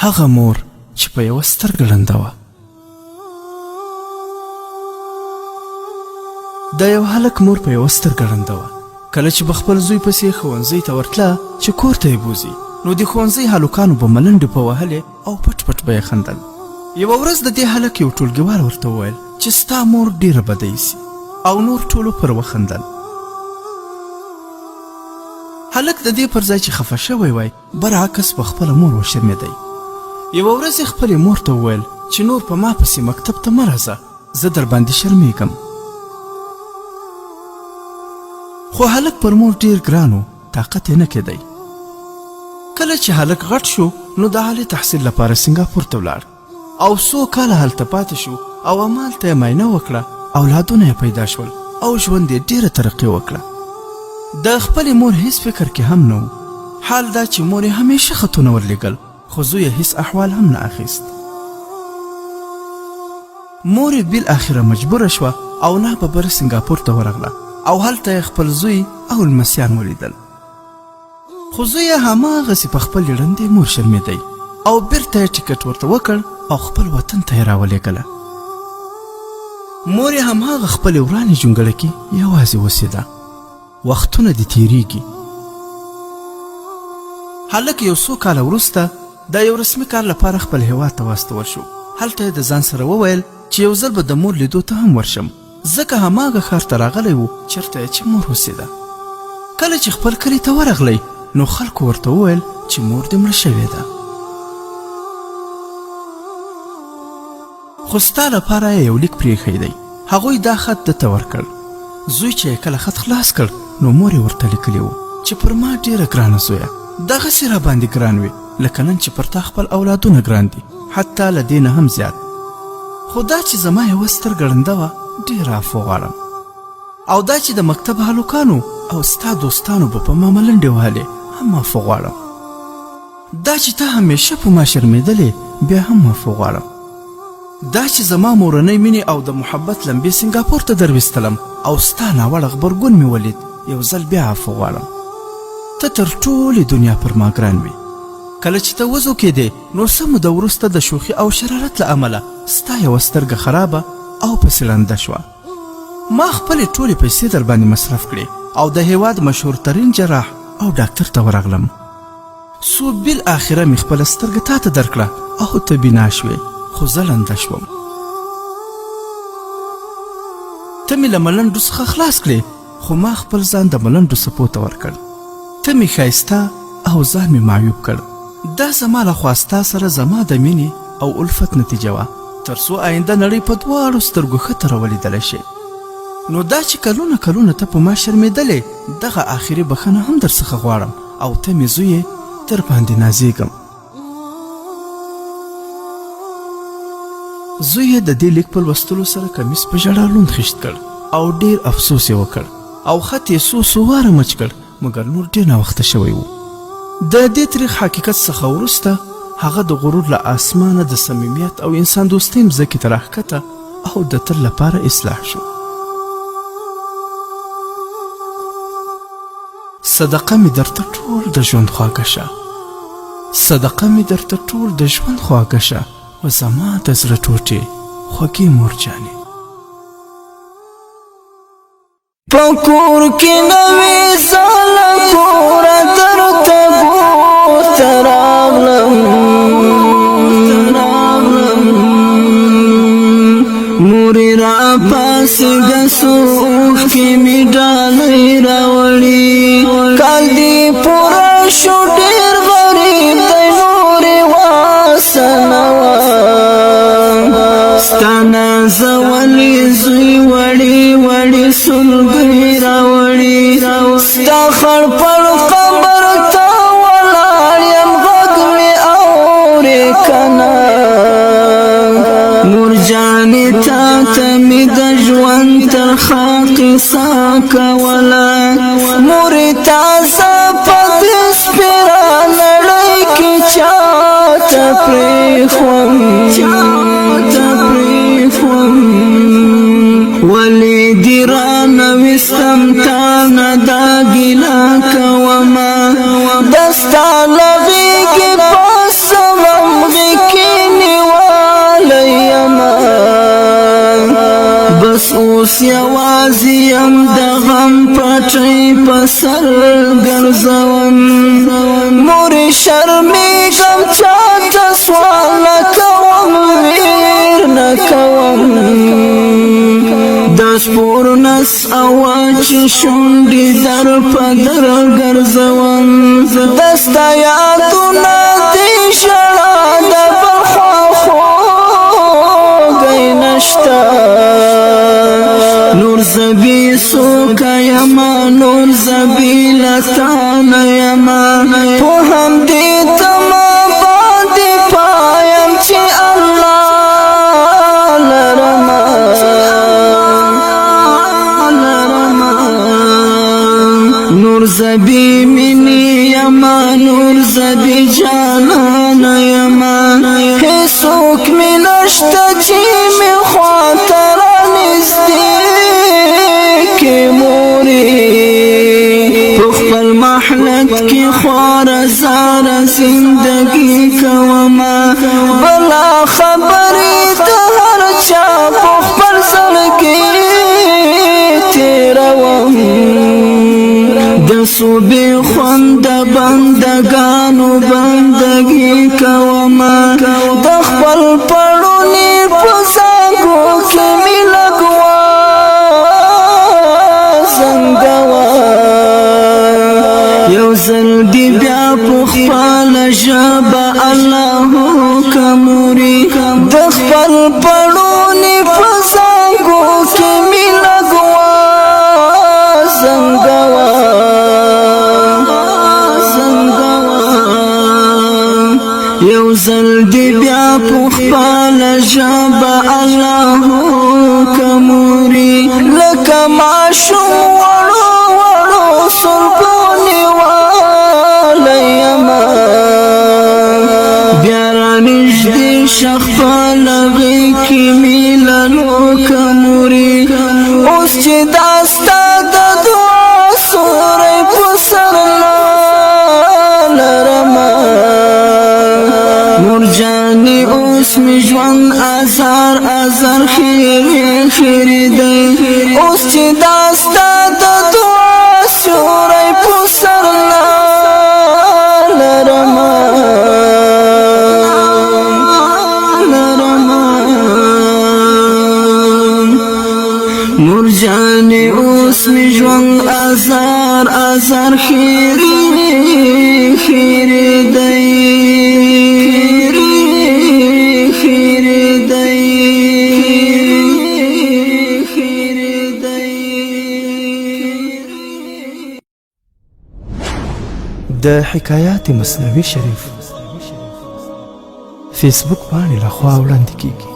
هغه مور چې په یوه سترګه ړنده وه. د یو هلک مور په یوه سترګه ړنده وه. کله چې به خپل زوی پسې ښوونځۍ ته ورتله چې کور ته یې بوځي، نو د ښوونځۍ هلکانو به ملنډې په وهلې او پټ پټ به یې خندل. یوه ورځ د دې هلک یو ټولګیوال ورته وویل چې ستا مور ډېره بده ایسي او نور ټولو پر وخندل. هلک د دې پر ځای چې خفه شوی وای، برعکس په خپله مور وشرمېدی. یوه ورځ یې خپلې مور ته وویل چې نور په ما پسې مکتب ته مه راځه، زه درباندې شرمېږم. خو هلک پر مور ډېر ګران و، طاقت یې نه کېدی. کله چې هلک غټ شو نو د عالي تحصیل لپاره سنګاپور ته ولاړ او څو کاله هلته پاتې شو او همالته یې معاینه وکړه، اولادونه یې پیدا شول او ژوند یې ډېره ترقي وکړه. د خپلې مور هیڅ فکر کې هم نه و، حال دا چې مور یې همیشه خطونه ورلېږل، خو زوی یې هیڅ احوال هم نه اخیست. مور یې بالاخره مجبوره شوه او ناببره سنګاپور ته ورغله او هلته یې خپل زوی او لمسیان ولیدل. خو زوی یې هماغسې په خپلې ړندې مور شرمېدی او بیرته یې ټکټ ورته وکړ او خپل وطن ته یې راولېږله. مور یې هماغه خپلې ورانې جونګړه کې یوازې اوسېده. وختونه دې تېرېږي. هلک یو څو کاله وروسته د یو رسمي کار لپاره خپل هېواد ته واستول شو. هلته یې د ځان سره وویل چې یو ځل به د مور لیدو ته هم ورشم، ځکه هماغه ښار ته راغلی و چېرته یې چې مور اوسېده. کله چې خپل کلي ته ورغلی نو خلکو ورته وویل چې مور دې مړه شوې ده. خو ستا لپاره یې یو لیک پرېښی دی. هغوی دا خط ده ته ورکړ. زوی چې یې کله خط خلاص کړ نو مور یې ورته لیکلي وو چې پر ما ډېره ګرانه زویه، دغسې راباندې ګران وې لکه نن چې پر تا خپل اولادونه ګران دي، حتی له دې نه هم زیات. خو دا چې زما یوه سترګه ړنده وه، ډېره عفو غواړم. او دا چې د مکتب هلکانو او ستا دوستانو به په ما ملنډې وهلې، هم عفو غواړم. دا چې ته همیشه په ما شرمېدلې، بیا هم عفو غواړم. دا چې زما مورنۍ مینې او د محبت لمبې سنګاپور ته دروستلم او ستا ناوړه غبرګون مې ولید، یو ځل بیا عفو غواړم. ته تر ټولې دنیا پر ما ګران وې. کله چې ته وزوکېدې نو څه موده وروسته د شوخي او شرارت له امله ستا یوه سترګه خرابه او پسې ړنده شوه. ما خپلې ټولې پیسې درباندې مصرف کړې او د هېواد مشهورترین جراح او ډاکتر ته ورغلم. څو بالاخره مې خپله سترګه تا ته درکړه او ته بینا شوې، خو زه ړنده شوم. ته مې له ملنډو څخه خلاص کړې، خو ما خپل ځان د ملنډو څپو ته ورکړ. ته مې ښایسته او ځان مې معیوب کړ. دا زما له خوا ستا سره زما د مینې او الفت نتیجه وه، تر څو آینده نړۍ په دواړو سترګو ښه تره ولیدلی شي. نو دا چې کلونه کلونه ته په ما شرمېدلې، دغه آخري بښنه هم درڅخه غواړم. او ته مې زوی یې، درباندې نازېږم. زوی یې د دې لیک په لوستلو سره کمیس په ژړا لوند خیشت کړ او ډېر افسوس یې وکړ او خط یې څو څو واره مچ کړ، مګر نور ډېر ناوخته شوی و. د دې تریخ حقیقت څخه وروسته هغه د غرور له آسمانه د صمیمیت او انسان دوستۍ مځکې ته راښکته او د تل لپاره اصلاح شو. صدقه مې درته ټول د ژوند خواږه شه، صدقه مې درته ټول د ژوند خواږه شه، و زما د زړه ټوټې خوږې مور جانې. په کور کې نوې زاله کوره درته بوته راغلم، مورې را پاسېږه، څو اوښکې مې ډالۍ راوړي. کال دې پوره شو، ډېر غریب دی، نورې واسنه وه. ستا نازولي زوی وړي وړي سلګۍ راوړي. ستا خړ پړ قبر ته ولاړ یم، غږ مې اورې که نه؟ مور جانې تا ته مې د ژوند ترخه قصه کوله، مورې تازه په دې سپېره نړۍ کې چاته پرېښوم، چاته پرېښوم؟ ولې دې رانه وستم، تا نه دا ګیله کومه، د ستا له غېږې پاسمم اوس یوازې یم د غم پټۍ په سر ګرځوم. مورې شرمېږم، چاته سوال نه کوم، ویر نه کوم. د سپور نس اواز شونډې در په در ګرځوم. د ستا یادونه دې ژړا د بل خوا خوږی نشته. نور زبی سوک یما، نور زبی لتان یما، په همدې تما باندې پایم چې الله لرما لرما. نور زبی منی یما، نور زبی جانان یما، هیڅوک می نشته چې می خواته را نږدې کې. مورې، په خپل محلت کې خوار زار زندگی کومه، بلا خبرې د هر چا په خپل زړه کې تېروم. د صوبې خوند بندگانو بندگی کومه، د خپل پړونی په زنګو کې مې لګوا زنګوا. یو ځل دی بیا په خپل ژبه الله کموري، د خپل پړونی په زنګو کې مې لګوا زنګوا زنګوا. یو ځل دی بیا په خپل ژبه الله کموري، لکه ماشوم وړو وړو سلګونی والیما. بیا را نږدې شه، خپل غېږ کې مې لالو کموري. اوس چې دا ستا د دعا سوری په سر لرمه، مور جانې، اوس مې ژوند ازار ازار خیرې خیرې دی. اوس چې دا ستا د دعا سوری په سر لرمه لرمه، مور جانې، اوس مې ژوند ازار ازار خیرې خیرې دی، خیرې دی، خیرې دی. د حکایات مثنوي شریف فیسبوک پاڼې لخوا وړاندې کیږي.